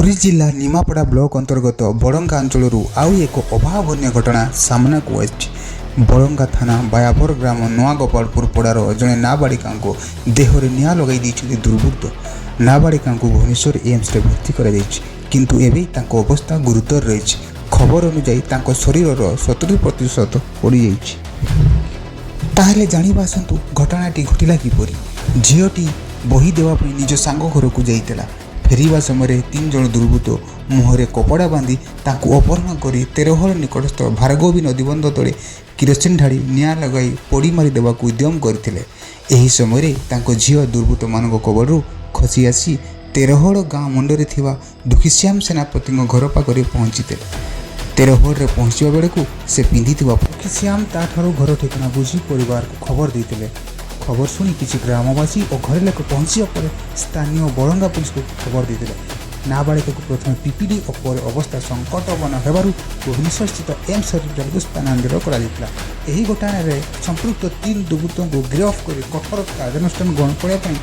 ପୁରୀ ଜିଲ୍ଲା ନିମାପଡ଼ା ବ୍ଲକ ଅନ୍ତର୍ଗତ ବଳଙ୍ଗା ଅଞ୍ଚଳରୁ ଆଉ ଏକ ଅଭାବନୀୟ ଘଟଣା ସାମ୍ନାକୁ ଆସିଛି। ବଳଙ୍ଗା ଥାନା ବାୟାବର ଗ୍ରାମ ନୂଆଗୋପାଳପୁର ପଡ଼ାର ଜଣେ ନାବାଳିକାଙ୍କ ଦେହରେ ନିଆଁ ଲଗାଇ ଦେଇଛନ୍ତି ଦୁର୍ବୃତ୍ତ। ନାବାଳିକାଙ୍କୁ ଭୁବନେଶ୍ୱର ଏମ୍ସରେ ଭର୍ତ୍ତି କରାଯାଇଛି, କିନ୍ତୁ ଏବେ ତାଙ୍କ ଅବସ୍ଥା ଗୁରୁତର ରହିଛି। ଖବର ଅନୁଯାୟୀ, ତାଙ୍କ ଶରୀରର 70% ପୋଡ଼ିଯାଇଛି। ତାହେଲେ ଜାଣିବା ଆସନ୍ତୁ, ଘଟଣାଟି ଘଟିଲା କିପରି? ଝିଅଟି ବହି ଦେବା ପାଇଁ ନିଜ ସାଙ୍ଗ ଘରକୁ ଯାଇଥିଲା। ଫେରିବା ସମୟରେ ତିନି ଜଣ ଦୁର୍ବୃତ୍ତ ମୁହଁରେ କପଡ଼ା ବାନ୍ଧି ତାଙ୍କୁ ଅପହରଣ କରି ତେରହଳ ନିକଟସ୍ଥ ଭାର୍ଗବୀ ନଦୀବନ୍ଧ ତଳେ କିରୋସିନ ଢାଳି ନିଆଁ ଲଗାଇ ପୋଡ଼ି ମାରି ଦେବାକୁ ଉଦ୍ୟମ କରିଥିଲେ। ଏହି ସମୟରେ ତାଙ୍କ ଝିଅ ଦୁର୍ବୃତ୍ତମାନଙ୍କ କବଳରୁ ଖସି ଆସି ତେରହଳ ଗାଁ ମୁଣ୍ଡରେ ଥିବା ଦୁଃଖୀଶ୍ୟାମ ସେନାପତିଙ୍କ ଘର ପାଖରେ ପହଞ୍ଚିଥିଲେ। ତେରହଳରେ ପହଞ୍ଚିବା ବେଳକୁ ସେ ପିନ୍ଧିଥିବା ଦୁଃଖୀଶ୍ୟାମ ତାଠାରୁ ଘର ଠିକଣା ବୁଝି ପରିବାରକୁ ଖବର ଦେଇଥିଲେ। ଖବର ଶୁଣି କିଛି ଗ୍ରାମବାସୀ ଓ ଘରେ ଲୋକ ପହଞ୍ଚିବା ପରେ ସ୍ଥାନୀୟ ବଳଙ୍ଗା ପୁଲିସକୁ ଖବର ଦେଇଥିଲେ। ନାବାଳିକାକୁ ପ୍ରଥମେ ପିପିଲି ଓ ପରେ ଅବସ୍ଥା ସଙ୍କଟାପନ୍ନ ହେବାରୁ ଭୁବନେଶ୍ୱରସ୍ଥିତ ଏମ୍ସ ହସ୍ପିଟାଲକୁ ସ୍ଥାନାନ୍ତର କରାଯାଇଥିଲା। ଏହି ଘଟଣାରେ ସମ୍ପୃକ୍ତ ତିନି ଦୁର୍ବୃତ୍ତଙ୍କୁ ଗିରଫ କରି କଠୋର କାର୍ଯ୍ୟାନୁଷ୍ଠାନ ଗ୍ରହଣ କରିବା ପାଇଁ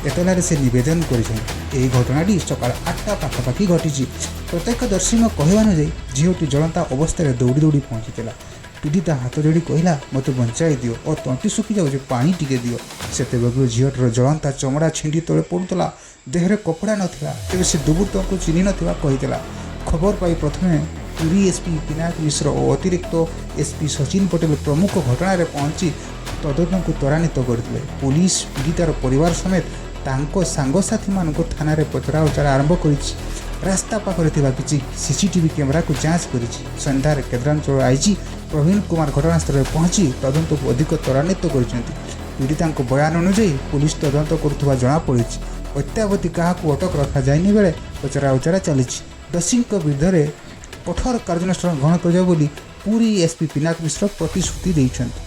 ଏତଲାରେ ସେ ନିବେଦନ କରିଛନ୍ତି। ଏହି ଘଟଣାଟି ସକାଳ 8ଟା ପାଖାପାଖି ଘଟିଛି। ପ୍ରତ୍ୟକ୍ଷଦର୍ଶୀଙ୍କ କହିବା ଅନୁଯାୟୀ, ଝିଅଟି ଜଳନ୍ତା ଅବସ୍ଥାରେ ଦୌଡ଼ି ଦୌଡ଼ି ପହଞ୍ଚିଥିଲା। ପୀଡ଼ିତା ହାତ ଯୋଡ଼ି କହିଲା, "ମୋତେ ବଞ୍ଚାଇ ଦିଅ ଓ ତଣ୍ଟି ଶୁଖିଯାଉଛି, ପାଣି ଟିକେ ଦିଅ।" ସେତେବେଳକୁ ଝିଅଟିର ଜଳନ୍ତା ଚମଡ଼ା ଛିଣ୍ଡି ତଳେ ପଡ଼ୁଥିଲା। ଦେହରେ କପଡ଼ା ନଥିଲା। ତେବେ ସେ ଦୁର୍ବୃତ୍ତଙ୍କୁ ଚିହ୍ନି ନଥିବା କହିଥିଲା। ଖବର ପାଇ ପ୍ରଥମେ ପୁରୀ ଏସ୍ପି ପିନାକ ମିଶ୍ର ଓ ଅତିରିକ୍ତ ଏସ୍ପି ସଚିନ ପଟେଲ ପ୍ରମୁଖ ଘଟଣାରେ ପହଞ୍ଚି ତଦନ୍ତକୁ ତ୍ୱରାନ୍ୱିତ କରିଥିଲେ। ପୋଲିସ ପୀଡ଼ିତାର ପରିବାର ସମେତ ତାଙ୍କ ସାଙ୍ଗସାଥୀମାନଙ୍କୁ ଥାନାରେ ପଚରାଉଚରା ଆରମ୍ଭ କରିଛି। ରାସ୍ତା ପାଖରେ ଥିବା କିଛି ସିସିଟିଭି କ୍ୟାମେରାକୁ ଯାଞ୍ଚ କରିଛି। ସନ୍ଧ୍ୟାରେ କେନ୍ଦ୍ରାଞ୍ଚଳ ଆଇଜି ପ୍ରବୀଣ କୁମାର ଘଟଣାସ୍ଥଳରେ ପହଞ୍ଚି ତଦନ୍ତକୁ ଅଧିକ ତ୍ୱରାନ୍ୱିତ କରିଛନ୍ତି। ପୀଡ଼ିତାଙ୍କ ବୟାନ ଅନୁଯାୟୀ ପୋଲିସ ତଦନ୍ତ କରୁଥିବା ଜଣାପଡ଼ିଛି। ଅଦ୍ୟାବଧି କାହାକୁ ଅଟକ ରଖାଯାଇନି ବେଳେ ପଚରାଉଚରା ଚାଲିଛି। ଦୋଷୀଙ୍କ ବିରୁଦ୍ଧରେ କଠୋର କାର୍ଯ୍ୟାନୁଷ୍ଠାନ ଗ୍ରହଣ କରାଯିବ ବୋଲି ପୁରୀ ଏସ୍ପି ପିନାକ ମିଶ୍ର ପ୍ରତିଶ୍ରୁତି ଦେଇଛନ୍ତି।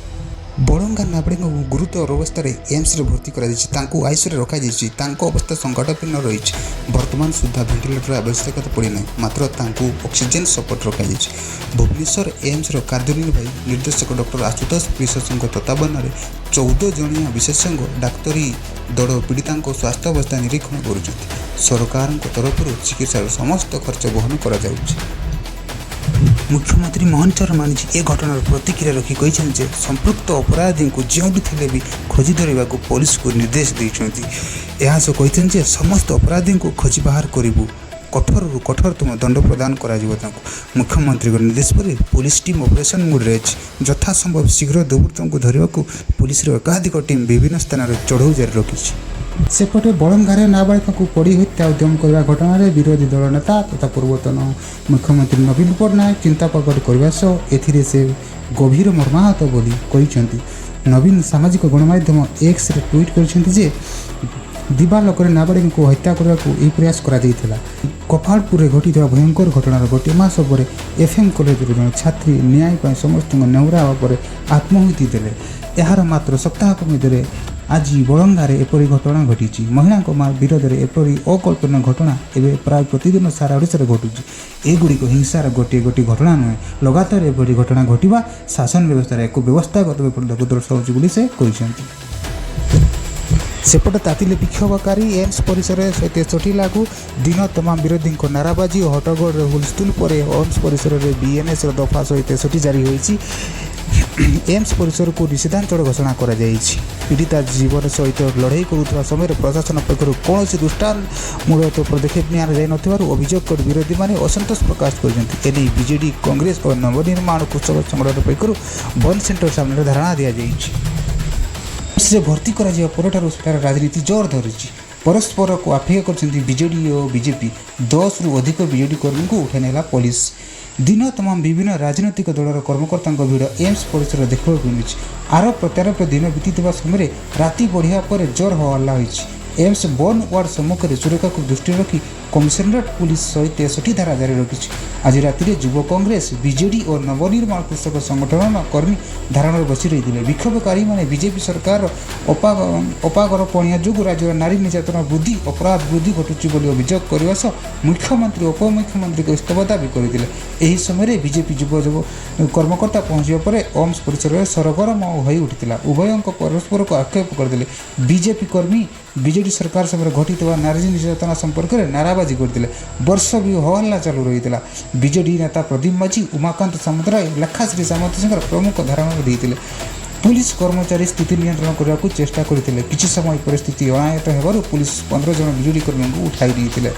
ବଳଙ୍ଗା ନାବାଳିକାଙ୍କୁ ଗୁରୁତର ଅବସ୍ଥାରେ ଏମ୍ସରେ ଭର୍ତ୍ତି କରାଯାଇଛି। ତାଙ୍କୁ ଆଇସିୟୁରେ ରଖାଯାଇଛି। ତାଙ୍କ ଅବସ୍ଥା ସଙ୍କଟାପନ୍ନ ରହିଛି। ବର୍ତ୍ତମାନ ସୁଦ୍ଧା ଭେଣ୍ଟିଲେଟର ଆବଶ୍ୟକତା ପଡ଼ିନାହିଁ, ମାତ୍ର ତାଙ୍କୁ ଅକ୍ସିଜେନ୍ ସପୋର୍ଟ ରଖାଯାଇଛି। ଭୁବନେଶ୍ୱର ଏମ୍ସର କାର୍ଯ୍ୟନିର୍ବାହୀ ନିର୍ଦ୍ଦେଶକ ଡକ୍ଟର ଆଶୁତୋଷ ବିଶ୍ୱାସଙ୍କ ତତ୍ତ୍ୱାବଧାନରେ 14 ଜଣିଆ ବିଶେଷଜ୍ଞ ଡାକ୍ତରୀ ଦଳ ପୀଡ଼ିତାଙ୍କ ସ୍ୱାସ୍ଥ୍ୟ ଅବସ୍ଥା ନିରୀକ୍ଷଣ କରୁଛନ୍ତି। ସରକାରଙ୍କ ତରଫରୁ ଚିକିତ୍ସାର ସମସ୍ତ ଖର୍ଚ୍ଚ ବହନ କରାଯାଉଛି। ମୁଖ୍ୟମନ୍ତ୍ରୀ ମୋହନ ଚରଣ ମାଝୀ ଏ ଘଟଣାର ପ୍ରତିକ୍ରିୟା ରଖି କହିଛନ୍ତି ଯେ ସମ୍ପୃକ୍ତ ଅପରାଧୀଙ୍କୁ ଯେଉଁଠି ଥିଲେ ବି ଖୋଜି ଧରିବାକୁ ପୋଲିସକୁ ନିର୍ଦ୍ଦେଶ ଦେଇଛନ୍ତି। ଏହା ସହ କହିଛନ୍ତି ଯେ ସମସ୍ତ ଅପରାଧୀଙ୍କୁ ଖୋଜି ବାହାର କରିବୁ, କଠୋରରୁ କଠୋରତମ ଦଣ୍ଡ ପ୍ରଦାନ କରାଯିବ ତାଙ୍କୁ। ମୁଖ୍ୟମନ୍ତ୍ରୀଙ୍କ ନିର୍ଦ୍ଦେଶ ପରେ ପୋଲିସ ଟିମ୍ ଅପରେସନ୍ ମୋଡ଼ରେ ଅଛି। ଯଥାସମ୍ଭବ ଶୀଘ୍ର ଦୁର୍ବୃତ୍ତଙ୍କୁ ଧରିବାକୁ ପୋଲିସର ଏକାଧିକ ଟିମ୍ ବିଭିନ୍ନ ସ୍ଥାନରେ ଚଢ଼ଉ ଜାରି ରଖିଛି। ସେପଟେ ବଳଙ୍ଗାରେ ନାବାଳିକାଙ୍କୁ ପୋଡ଼ି ହତ୍ୟା ଉଦ୍ୟମ କରିବା ଘଟଣାରେ ବିରୋଧୀ ଦଳ ନେତା ତଥା ପୂର୍ବତନ ମୁଖ୍ୟମନ୍ତ୍ରୀ ନବୀନ ପଟ୍ଟନାୟକ ଚିନ୍ତା ପ୍ରକଟ କରିବା ସହ ଏଥିରେ ସେ ଗଭୀର ମର୍ମାହତ ବୋଲି କହିଛନ୍ତି। ନବୀନ ସାମାଜିକ ଗଣମାଧ୍ୟମ ଏକ୍ସରେ ଟ୍ୱିଟ୍ କରିଛନ୍ତି ଯେ ଦିବାଲୋକରେ ନାବାଳିକାଙ୍କୁ ହତ୍ୟା କରିବାକୁ ଏହି ପ୍ରୟାସ କରାଯାଇଥିଲା। ଗୋପାଳପୁରରେ ଘଟିଥିବା ଭୟଙ୍କର ଘଟଣାର ଗୋଟିଏ ମାସ ପରେ ଏଫ୍ଏମ୍ କଲେଜର ଜଣେ ଛାତ୍ରୀ ନ୍ୟାୟ ପାଇଁ ସମସ୍ତଙ୍କ ନେହୁରା ହେବା ପରେ ଆତ୍ମାହୁତି ଦେଲେ। ଏହାର ମାତ୍ର ସପ୍ତାହକ ମଧ୍ୟରେ ଆଜି ବଳଙ୍ଗାରେ ଏପରି ଘଟଣା ଘଟିଛି। ମହିଳାଙ୍କ ବିରୋଧରେ ଏପରି ଅକଳ୍ପନୀୟ ଘଟଣା ଏବେ ପ୍ରାୟ ପ୍ରତିଦିନ ସାରା ଓଡ଼ିଶାରେ ଘଟୁଛି। ଏଗୁଡ଼ିକ ହିଂସାର ଗୋଟିଏ ଗୋଟିଏ ଘଟଣା ନୁହେଁ। ଲଗାତାର ଏପରି ଘଟଣା ଘଟିବା ଶାସନ ବ୍ୟବସ୍ଥାରେ ଏକ ବ୍ୟବସ୍ଥାଗତ ବିଫଳତାକୁ ଦର୍ଶାଉଛି ବୋଲି ସେ କହିଛନ୍ତି। ସେପଟେ ତାତିଲେ ବିକ୍ଷୋଭକାରୀ। ଏମ୍ସ ପରିସରରେ 163 ଲାଗୁ। ଦିନ ତମାମ ବିରୋଧୀଙ୍କ ନାରାବାଜି ଓ ହଟ୍ଟଗୋଳରେ ହୁଲସ୍ତୁଲ ପରେ ଏମ୍ସ ପରିସରରେ ବିଏନ୍ଏସ୍ର ଦଫା 163 ଜାରି ହୋଇଛି। ଏମ୍ସ ପରିସରକୁ ନିଷିଦ୍ଧାଞ୍ଚଳ ଘୋଷଣା କରାଯାଇଛି। ପୀଡ଼ିତା ଜୀବନ ସହିତ ଲଢ଼େଇ କରୁଥିବା ସମୟରେ ପ୍ରଶାସନ ପକ୍ଷରୁ କୌଣସି ଦୃଷ୍ଟାନ୍ତମୂଳକ ପଦକ୍ଷେପ ନିଆଯାଇନଥିବାରୁ ଅଭିଯୋଗ କରି ବିରୋଧୀମାନେ ଅସନ୍ତୋଷ ପ୍ରକାଶ କରିଛନ୍ତି। ଏନେଇ ବିଜେଡି, କଂଗ୍ରେସ ଓ ନବନିର୍ମାଣ କୃଷକ ସଂଗଠନ ପକ୍ଷରୁ ବର୍ନ ସେଣ୍ଟର ସାମ୍ନାରେ ଧାରଣା ଦିଆଯାଇଛି। ଏମ୍ସରେ ଭର୍ତ୍ତି କରାଯିବା ପରଠାରୁ ସେଠାରେ ରାଜନୀତି ଜୋର ଧରିଛି। ପରସ୍ପରକୁ ଆକ୍ଷେପ କରିଛନ୍ତି ବିଜେଡି ଓ ବିଜେପି। 10ରୁ ଅଧିକ ବିଜେଡି କର୍ମୀଙ୍କୁ ଉଠାଇ ନେଲା ପୋଲିସ। ଦିନ ତମାମ ବିଭିନ୍ନ ରାଜନୈତିକ ଦଳର କର୍ମକର୍ତ୍ତାଙ୍କ ଭିଡ଼ ଏମ୍ସ ପରିସରରେ ଦେଖିବାକୁ ମିଳିଛି। ଆରୋପ ପ୍ରତ୍ୟାରୋପରେ ଦିନ ବିତିଥିବା ସମୟରେ ରାତି ବଢ଼ିବା ପରେ ଜୋର ହଲ୍ଲା ହୋଇଛି। ଏମ୍ସ ବର୍ନ ୱାର୍ଡ ସମ୍ମୁଖରେ ସୁରକ୍ଷାକୁ ଦୃଷ୍ଟିରେ ରଖି କମିଶନରେଟ୍ ପୁଲିସ 163 ଧାରା ଜାରି ରଖିଛି। ଆଜି ରାତିରେ ଯୁବ କଂଗ୍ରେସ, ବିଜେଡି ଓ ନବନିର୍ମାଣ କୃଷକ ସଂଗଠନର କର୍ମୀ ଧାରଣାରେ ବସି ରହିଥିଲେ। ବିକ୍ଷୋଭକାରୀମାନେ ବିଜେପି ସରକାରର ଅପାରଗପଣିଆ ଯୋଗୁଁ ରାଜ୍ୟରେ ନାରୀ ନିର୍ଯାତନା ବୃଦ୍ଧି, ଅପରାଧ ବୃଦ୍ଧି ଘଟୁଛି ବୋଲି ଅଭିଯୋଗ କରିବା ସହ ମୁଖ୍ୟମନ୍ତ୍ରୀ ଓ ଉପମୁଖ୍ୟମନ୍ତ୍ରୀଙ୍କ ଇସ୍ତଫା ଦାବି କରିଥିଲେ। ଏହି ସମୟରେ ବିଜେପି ଯୁବ ଯୁବ କର୍ମକର୍ତ୍ତା ପହଞ୍ଚିବା ପରେ ଏମ୍ସ ପରିସରରେ ସରଗରମ ହୋଇ ଉଠିଥିଲା। ଉଭୟଙ୍କ ପରସ୍ପରକୁ ଆକ୍ଷେପ କରିଥିଲେ। ବିଜେପି କର୍ମୀ ବିଜେଡି ସରକାର ସମୟରେ ଘଟିଥିବା ନାରୀ ନିର୍ଯାତନା ସମ୍ପର୍କରେ ନାରାବାଜି ନାରାବାଜି କରିଥିଲେ। ବର୍ଷ ବି ହୋହଲ୍ଲା ଚାଲୁ ରହିଥିଲା। ବିଜେଡି ନେତା ପ୍ରଦୀପ ମାଝୀ, ଉମାକାନ୍ତ ସାମନ୍ତରାୟ, ଲେଖାଶ୍ରୀ ସାମନ୍ତସିଂହାର ପ୍ରମୁଖ ଧାରଣା ଦେଇଥିଲେ। ପୁଲିସ କର୍ମଚାରୀ ସ୍ଥିତି ନିୟନ୍ତ୍ରଣ କରିବାକୁ ଚେଷ୍ଟା କରିଥିଲେ। କିଛି ସମୟ ପରେ ସ୍ଥିତି ଅଣାୟତ୍ତ ହେବାରୁ ପୁଲିସ 15 ଜଣ ବିଜେଡି କର୍ମୀଙ୍କୁ ଉଠାଇ ଦେଇଥିଲେ।